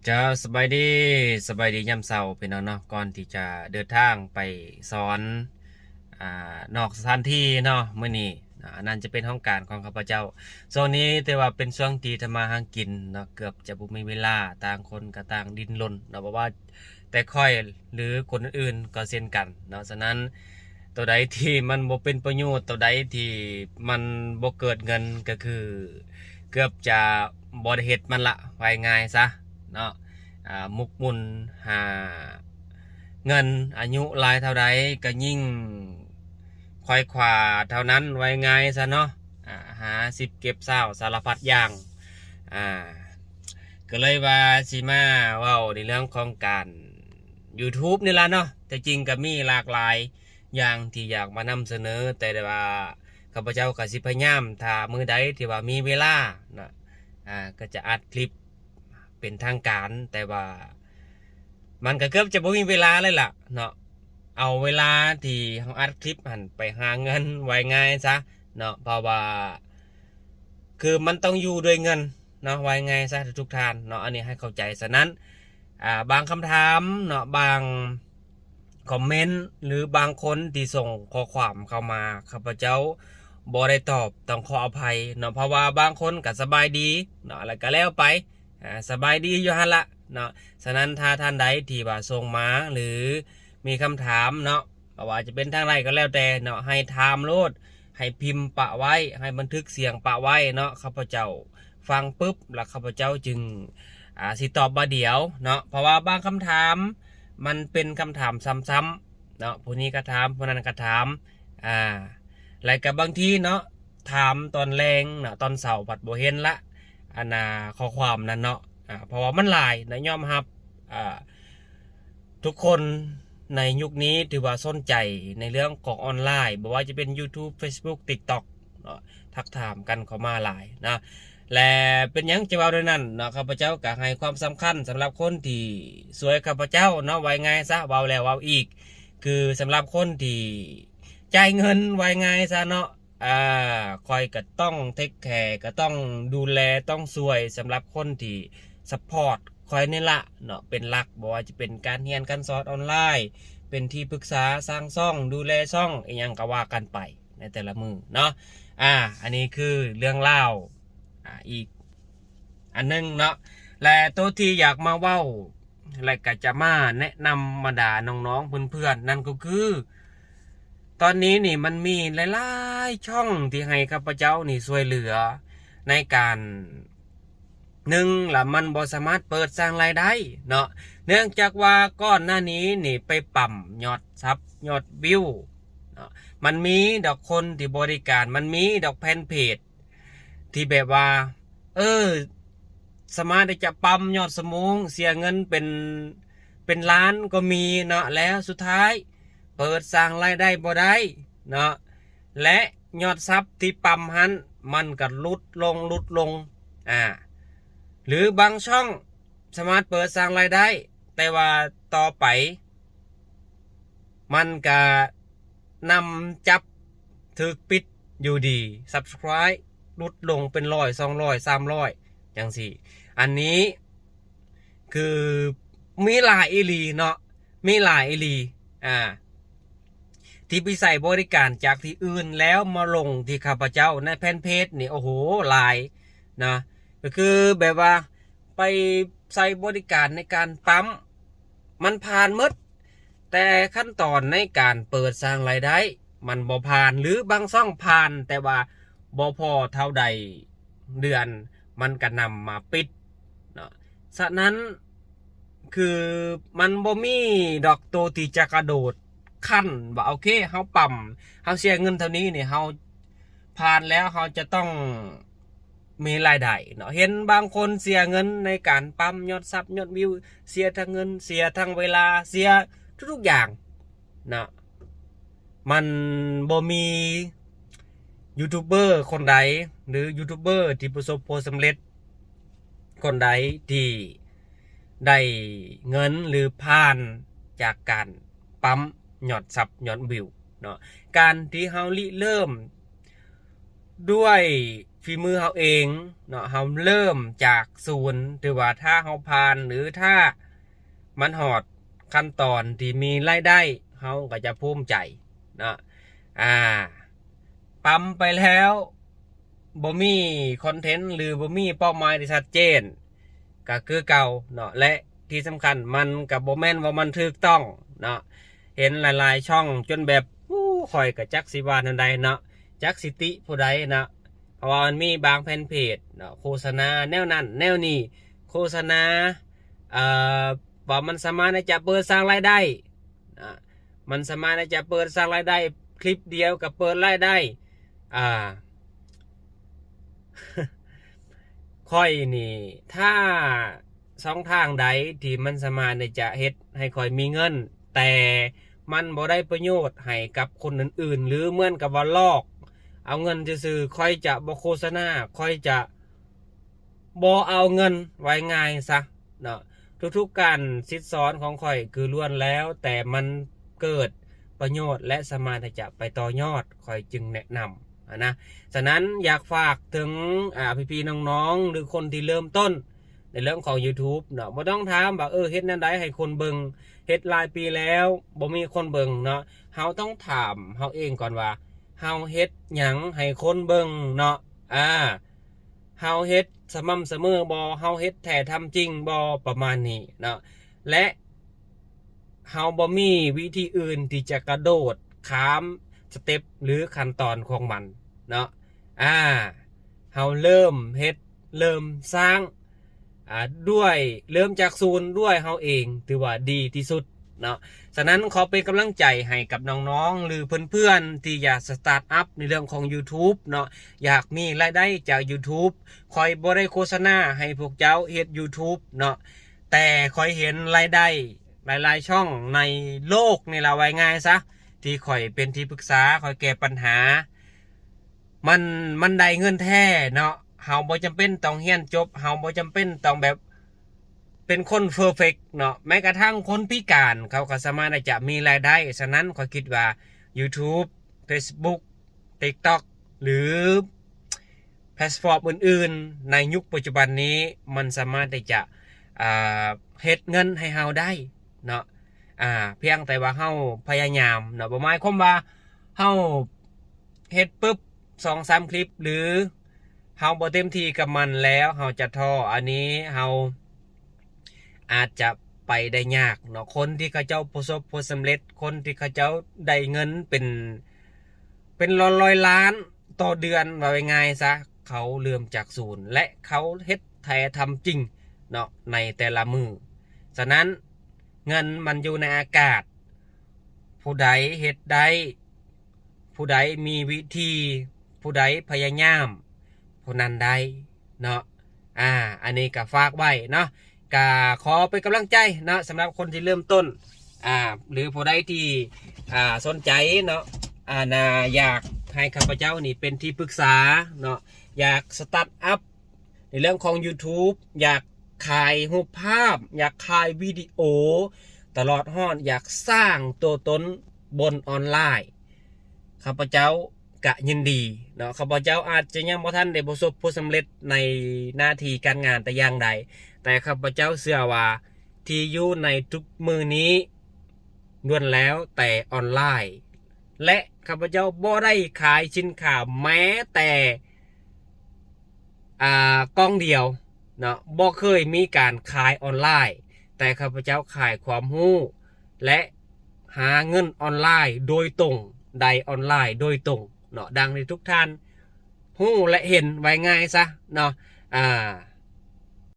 ເຈົ້າ ສະບາຍດີ ສະບາຍດີຍາມເຊົ້າພີ່ນ້ອງເນາະ. ກ່ອນທີ່ຈະເດີນທາງໄປສອນ ອ່າ ນອກສະຖານທີ່ເນາະ ມື້ນີ້ ອ່າ ອັນນັ້ນຈະເປັນຫ້ອງການຂອງຂ້າພະເຈົ້າ. ຊ່ວງນີ້ຖືວ່າເປັນຊ່ວງທີ່ທຳມາຫາກິນເນາະ ເກືອບຈະບໍ່ມີເວລາ, ຕ່າງຄົນກໍຕ່າງດີ້ນລົນເນາະ, ບໍ່ວ່າແຕ່ຂ້ອຍ ຫຼື ຄົນອື່ນໆກໍເຊັ່ນກັນເນາະ. ສະນັ້ນ ໂຕໃດທີ່ມັນບໍ່ເປັນປະໂຫຍດ, ໂຕໃດທີ່ມັນບໍ່ເກີດເງິນ ກໍຄືເກືອບຈະບໍ່ໄດ້ເຮັດມັນລະ, ເວົ້າງ່າຍໆຊະເນາະ. ອ່າ ໝົກໝຸ່ນຫາເງິນ, ອາຍຸຫຼາຍເທົ່າໃດກໍຍິ່ງໄຂວ່ຄວ້າເທົ່ານັ້ນ, ເວົ້າງ່າຍໆຊະເນາະ. ອ່າ ຫາສິບເກັບຊາວ ສາລະພັດຢ່າງ. ອ່າ ກໍເລີຍວ່າຊິມາເວົ້າໃນເລື່ອງຂອງການ YouTube ນີ້ລະເນາະ. ແຕ່ຈິງກໍມີຫຼາກຫຼາຍຢ່າງທີ່ຢາກມານຳສະເໜີ, ແຕ່ວ່າຂ້າພະເຈົ້າກໍຊິພະຍາຍາມ ຖ້າມື້ໃດທີ່ວ່າມີເວລາເນາະ ອ່າ ກໍຈະອັດຄລິບເປັນທາງການ, ແຕ່ວ່າມັນກໍເກືອບຈະບໍ່ມີເວລາເລີຍລະເນາະ. ເອົາເວລາທີ່ເຮົາອັດຄລິບຫັ້ນໄປຫາເງິນ, ເວົ້າງ່າຍໆຊະເນາະ, ເພາະວ່າຄືມັນຕ້ອງຢູ່ດ້ວຍເງິນ ເນາະ, ເວົ້າງ່າຍໆຊະທຸກໆທ່ານເນາະ, ອັນນີ້ໃຫ້ເຂົ້າໃຈ. ສະນັ້ນ ອ່າ ບາງຄຳຖາມເນາະ, ບາງຄອມເມັນ ຫຼື ບາງຄົນທີ່ສົ່ງຂໍ້ຄວາມເຂົ້າມາ ຂ້າພະເຈົ້າບໍ່ໄດ້ຕອບ, ຕ້ອງຂໍອະໄພເນາະ, ເພາະວ່າບາງຄົນກໍສະບາຍດີເນາະ ແລ້ວກໍແລ້ວໄປ, ອ່າ ສະບາຍດີຢູ່ຫັ້ນລະເນາະ. ສະນັ້ນ ຖ້າທ່ານໃດທີ່ວ່າສົ່ງມາ ຫຼື ມີຄຳຖາມເນາະ, ບໍ່ວ່າຈະເປັນທາງໃດກໍແລ້ວແຕ່ເນາະ, ໃຫ້ຖາມໂລດ, ໃຫ້ພິມປະໄວ້, ໃຫ້ບັນທຶກສຽງປະໄວ້ເນາະ. ຂ້າພະເຈົ້າຟັງປຶບ ແລ້ວຂ້າພະເຈົ້າຈຶ່ງ ອ່າ ຊິຕອບບາດດຽວເນາະ, ເພາະວ່າບາງຄຳຖາມມັນເປັນຄຳຖາມຊ້ຳໆເນາະ, ຜູ້ນີ້ກໍຖາມ ຜູ້ນັ້ນກໍຖາມ, ອ່າ ແລ້ວກໍບາງທີເນາະ ຖາມຕອນແລງເນາະ, ຕອນເຊົ້າພັດບໍ່ເຫັນລະ ອັນນ່າ ຂໍ້ຄວາມນັ້ນເນາະ, ອ່າ ເພາະວ່າມັນຫຼາຍນະ, ຍອມຮັບ ອ່າ ທຸກຄົນໃນຍຸກນີ້ຖືວ່າສົນໃຈໃນເລື່ອງຂອງອອນລາຍ, ບໍ່ວ່າຈະເປັນ YouTube Facebook TikTok ເນາະ, ທັກຖາມກັນເຂົ້າມາຫຼາຍເນາະ. ແລະ ເປັນຫຍັງຈະເວົ້າແນວນັ້ນເນາະ, ຂ້າພະເຈົ້າກໍໃຫ້ຄວາມສຳຄັນສຳລັບຄົນທີ່ຊ່ວຍຂ້າພະເຈົ້າເນາະ, ເວົ້າງ່າຍຊະ, ເວົ້າແລ້ວເວົ້າອີກ, ຄືສຳລັບຄົນທີ່ຈ່າຍເງິນ, ເວົ້າງ່າຍຊະເນາະ, ອ່າ ຂ້ອຍກໍຕ້ອງເທກແຄ, ກໍຕ້ອງດູແລ, ຕ້ອງຊ່ວຍສຳລັບຄົນທີ່ຊັບພອດຂ້ອຍນີ້ລະເນາະ ເປັນຫຼັກ, ບໍ່ວ່າຈະເປັນການຮຽນການສອນອອນລາຍ, ເປັນທີ່ປຶກສາສ້າງຊ່ອງ, ດູແລຊ່ອງ ອີ່ຫຍັງກໍວ່າກັນໄປໃນແຕ່ລະມື້ເນາະ. ອ່າ ອັນນີ້ຄືເລື່ອງລາວ ອ່າ ອີກອັນໜຶ່ງເນາະ. ແລະ ໂຕທີ່ຢາກມາເວົ້າ ແລະ ກໍຈະມາແນະນຳບັນດານ້ອງໆເພື່ອນໆ ນັ້ນກໍຄື ຕອນນີ້ນີ້ມັນມີຫຼາຍໆຊ່ອງທີ່ໃຫ້ຂ້າພະເຈົ້ານີ້ຊ່ວຍເຫຼືອໃນການ ໜຶ່ງລະ ມັນບໍ່ສາມາດເປີດສ້າງລາຍໄດ້ເນາະ, ເນື່ອງຈາກວ່າກ່ອນໜ້ານີ້ນີ້ໄປປ້ຳຍອດຊັບຍອດວິວເນາະ. ມັນມີດອກຄົນທີ່ບໍລິການ, ມັນມີດອກແຟນເພຈ ທີ່ແບບວ່າ ເອີ ສາມາດທີ່ຈະປ້ຳຍອດຊົ່ວໂມງ ເສຍເງິນເປັນ ເປັນລ້ານກໍມີເນາະ, ແລ້ວສຸດທ້າຍເປີດສ້າງລາຍໄດ້ບໍ່ໄດ້ເນາະ, ແລະ ຍອດຊັບທີ່ປ້ຳຫັ້ນ ມັນກໍຫຼຸດລົງ ຫຼຸດລົງ ອ່າ ຫຼືບາງຊ່ອງສາມາດເປີດສ້າງລາຍໄດ້ ແຕ່ວ່າຕໍ່ໄປ ມັນກະນຳຈັບຖືກປິດຢູ່ດີ, subscribe ຫຼຸດລົງເປັນຮ້ອຍ ສອງຮ້ອຍ ສາມຮ້ອຍ ຈັ່ງຊີ້. ອັນນີ້ຄືມີຫຼາຍອີ່ຫຼີເນາະ, ມີຫຼາຍອີ່ຫຼີ ອ່າ ທີ່ໄປໃຊ້ບໍລິການຈາກທີ່ອື່ນ ແລ້ວມາລົງທີ່ຂ້າພະເຈົ້າໃນແຟນເພຈນີ້ ໂອ້ໂຫ ຫຼາຍເນາະ. ກໍຄືແບບວ່າ ໄປໃຊ້ບໍລິການໃນການປ້ຳ ມັນຜ່ານໝົດ, ແຕ່ຂັ້ນຕອນໃນການເປີດສ້າງລາຍໄດ້ມັນບໍ່ຜ່ານ ຫຼືບາງຊ່ອງຜ່ານ ແຕ່ວ່າບໍ່ພໍເທົ່າໃດເດືອນ ມັນກະນຳມາປິດເນາະ. ສະນັ້ນ ຄືມັນບໍ່ມີດອກໂຕທີ່ຈະກະໂດດຂັ້ນວ່າ ໂອເຄ ເຮົາປ້ຳ ເຮົາເສຍເງິນເທົ່ານີ້ນີ້ ເຮົາຜ່ານແລ້ວ ເຮົາຈະຕ້ອງ ມີລາຍໄດ້ເນາະ. ເຫັນບາງຄົນເສຍເງິນໃນການປ້ຳຍອດຊັບຍອດວິວ, ເສຍທັງເງິນ, ເສຍທັງເວລາ, ເສຍທຸກໆຢ່າງເນາະ. ມັນບໍ່ມີຢູທູບເບີຄົນໃດ ຫຼື ຢູທູບເບີທີ່ປະສົບຜົນສຳເລັດຄົນໃດທີ່ໄດ້ເງິນ ຫຼື ຜ່ານຈາກການປ້ຳຍອດຊັບຍອດວິວເນາະ. ການທີ່ເຮົາລິເລີ່ມ ດ້ວຍ ຝີມືເຮົາເອງເນາະ ເຮົາເລີ່ມຈາກສູນ ຖືວ່າຖ້າເຮົາຜ່ານ ຫຼື ຖ້າມັນຮອດຂັ້ນຕອນທີ່ມີລາຍໄດ້ ເຮົາກໍຈະພູມໃຈເນາະ. ອາ ປ້ຳໄປແລ້ວ ບໍ່ມີຄອນເທັນ ຫຼື ບໍ່ມີເປົ້າໝາຍທີ່ຊັດເຈນ ກໍຄືເກົ່າເນາະ ແລະ ທີ່ສຳຄັນມັນກໍບໍ່ແມ່ນວ່າມັນຖືກຕ້ອງເນາະ. ເຫັນຫຼາຍໆຊ່ອງຈົນແບບ ໂອ້ ຂ້ອຍກໍຈັກຊິວ່າແນວໃດເນາະ ຈັກຊິຕິຜູ້ໃດເນາະ ເພາະວ່າມັນມີບາງແຟນເພຈເນາະ ໂຄສະນາແນວນັ້ນແນວນີ້ ໂຄສະນາ ເອີ ວ່າມັນສາມາດທີ່ຈະເປີດສ້າງລາຍໄດ້ນະ ມັນສາມາດທີ່ຈະເປີດສ້າງລາຍໄດ້ ຄລິບດຽວກໍເປີດລາຍໄດ້. ອາ ຂ້ອຍນີ້ ຖ້າຊ່ອງທາງໃດທີ່ມັນສາມາດທີ່ຈະເຮັດໃຫ້ຂ້ອຍມີເງິນ ແຕ່ມັນບໍ່ໄດ້ປະໂຫຍດໃຫ້ກັບຄົນອື່ນໆ ຫຼື ເໝືອນກັບວ່າຫຼອກເອົາເງິນຊື່ໆ ຂ້ອຍຈະບໍ່ໂຄສະນາ ຂ້ອຍຈະ ບໍ່ເອົາເງິນ ວ່າງ່າຍຊະເນາະ. ທຸກໆການສິດສອນຂອງຂ້ອຍຄືລ້ວນແລ້ວແຕ່ມັນເກີດປະໂຫຍດ ແລະ ສາມາດທີ່ຈະໄປຕໍ່ຍອດ ຂ້ອຍຈຶ່ງແນະນຳຫັ້ນນະ. ສະນັ້ນຢາກຝາກເຖິງ ອາ ພີ່ໆນ້ອງໆ ຫຼື ຄົນທີ່ເລີ່ມຕົ້ນໃນເລື່ອງຂອງ YouTube ເນາະ ບໍ່ຕ້ອງຖາມວ່າ ເອີ ເຮັດແນວໃດໃຫ້ຄົນເບິ່ງ ເຮັດຫຼາຍປີແລ້ວບໍ່ມີຄົນເບິ່ງເນາະ. ເຮົາຕ້ອງຖາມເຮົາເອງກ່ອນວ່າ ເຮົາເຮັດຫຍັງໃຫ້ຄົນເບິ່ງເນາະ ອາ ເຮົາເຮັດສະໝໍ່າສະເໝີບໍ່ ເຮົາເຮັດແທ້ທຳຈິງບໍ່ ປະມານນີ້ເນາະ ແລະ ເຮົາບໍ່ມີວິທີອື່ນທີ່ຈະກະໂດດຂ້າມສະເຕັບ ຫຼື ຂັ້ນຕອນຂອງມັນເນາະ ອາ ເຮົາເລີ່ມເຮັດ ເລີ່ມສ້າງ ອາ ດ້ວຍ ເລີ່ມຈາກສູນດ້ວຍເຮົາເອງ ຖືວ່າດີທີ່ສຸດເນາະ. ສະນັ້ນຂໍເປັນກຳລັງໃຈໃຫ້ກັບນ້ອງໆ ຫຼື ເພື່ອນໆທີ່ຢາກສະຕາດອັບໃນເລື່ອງຂອງ YouTube ເນາະ ຢາກມີລາຍໄດ້ຈາກ YouTube. ຂ້ອຍບໍ່ໄດ້ໂຄສະນາໃຫ້ພວກເຈົ້າເຮັດ YouTube ເນາະ ແຕ່ຂ້ອຍເຫັນລາຍໄດ້ຫຼາຍໆຊ່ອງໃນໂລກນີ້ລະ ວ່າງ່າຍຊະ ທີ່ຂ້ອຍເປັນທີ່ປຶກສາ ຂ້ອຍແກ້ປັນຫາ ມັນ ມັນໄດ້ເງິນແທ້ເນາະ. ເຮົາບໍ່ຈຳເປັນຕ້ອງຮຽນຈົບ ເຮົາບໍ່ຈຳເປັນຕ້ອງແບບເປັນຄົນເພີເຟັກເນາະ ແມ້ກະທັ່ງຄົນພິການເຂົາກໍສາມາດທີ່ຈະມີລາຍໄດ້. ສະນັ້ນຂ້ອຍຄິດວ່າ YouTube Facebook TikTok ຫຼື ແພລດຟອມອື່ນໆໃນຍຸກປັດຈຸບັນນີ້ ມັນສາມາດທີ່ຈະ ອ່າ ເຮັດເງິນໃຫ້ເຮົາໄດ້ເນາະ ອາ ພຽງແຕ່ວ່າເຮົາພະຍາຍາມເນາະ. ບໍ່ໝາຍຄວາມວ່າເຮົາເຮັດປຶບ ສອງສາມຄລິບ ຫຼື ເຮົາບໍ່ເຕັມທີ່ກັບມັນແລ້ວເຮົາຈະທໍ້ ອັນນີ້ເຮົາອາດຈະໄປໄດ້ຍາກເນາະ. ຄົນທີ່ເຂົາເຈົ້າປະສົບຜົນສຳເລັດ ຄົນທີ່ເຂົາເຈົ້າໄດ້ເງິນເປັນ ເປັນຮ້ອຍໆລ້ານຕໍ່ເດືອນ ເວົ້າງ່າຍໆຊະ ເຂົາເລີ່ມຈາກສູນ ແລະ ເຂົາເຮັດແທ້ທຳຈິງເນາະ ໃນແຕ່ລະມື້. ສະນັ້ນເງິນມັນຢູ່ໃນອາກາດ ຜູ້ໃດເຮັດໄດ້ ຜູ້ໃດມີວິທີ ຜູ້ໃດພະຍາຍາມ ຜູ້ນັ້ນໄດ້ເນາະ. ອາ ອັນນີ້ກໍຝາກໄວ້ເນາະ ກະຂໍເປັນກຳລັງໃຈເນາະ ສຳລັບຄົນທີ່ເລີ່ມຕົ້ນ ອາ ຫຼື ຜູ້ໃດທີ່ ອາ ສົນໃຈເນາະ ອາ ນາ ຢາກໃຫ້ຂ້າພະເຈົ້ານີ້ເປັນທີ່ປຶກສາເນາະ ຢາກສະຕາດອັບໃນເລື່ອງຂອງ YouTube ຢາກຂາຍຮູບພາບ ຢາກຂາຍວິດີໂອ ຕະຫຼອດຮອດຢາກສ້າງຕົວຕົນບົນອອນລາຍ ຂ້າພະເຈົ້າກະຍິນດີເນາະ. ຂ້າພະເຈົ້າອາດຈະຍັງບໍ່ທັນໄດ້ປະສົບຜົນສຳເລັດໃນໜ້າທີ່ການງານແຕ່ຢ່າງໃດ ແຕ່ຂ້າພະເຈົ້າເຊື່ອວ່າທີ່ຢູ່ໃນທຸກມື້ນີ້ລ້ວນແລ້ວແຕ່ອອນລາຍ ແລະ ຂ້າພະເຈົ້າບໍ່ໄດ້ຂາຍສິນຄ້າແມ້ແຕ່ ອ່າ ກ່ອງດຽວເນາະ ບໍ່ເຄີຍມີການຂາຍອອນລາຍ ແຕ່ຂ້າພະເຈົ້າຂາຍຄວາມຮູ້ ແລະ ຫາເງິນອອນລາຍໂດຍຕົງ ໄດ້ອອນລາຍໂດຍຕົງເນາະ ດັ່ງທີ່ທຸກທ່ານຮູ້ ແລະ ເຫັນ ວ່າງ່າຍຊະເນາະ. ອາ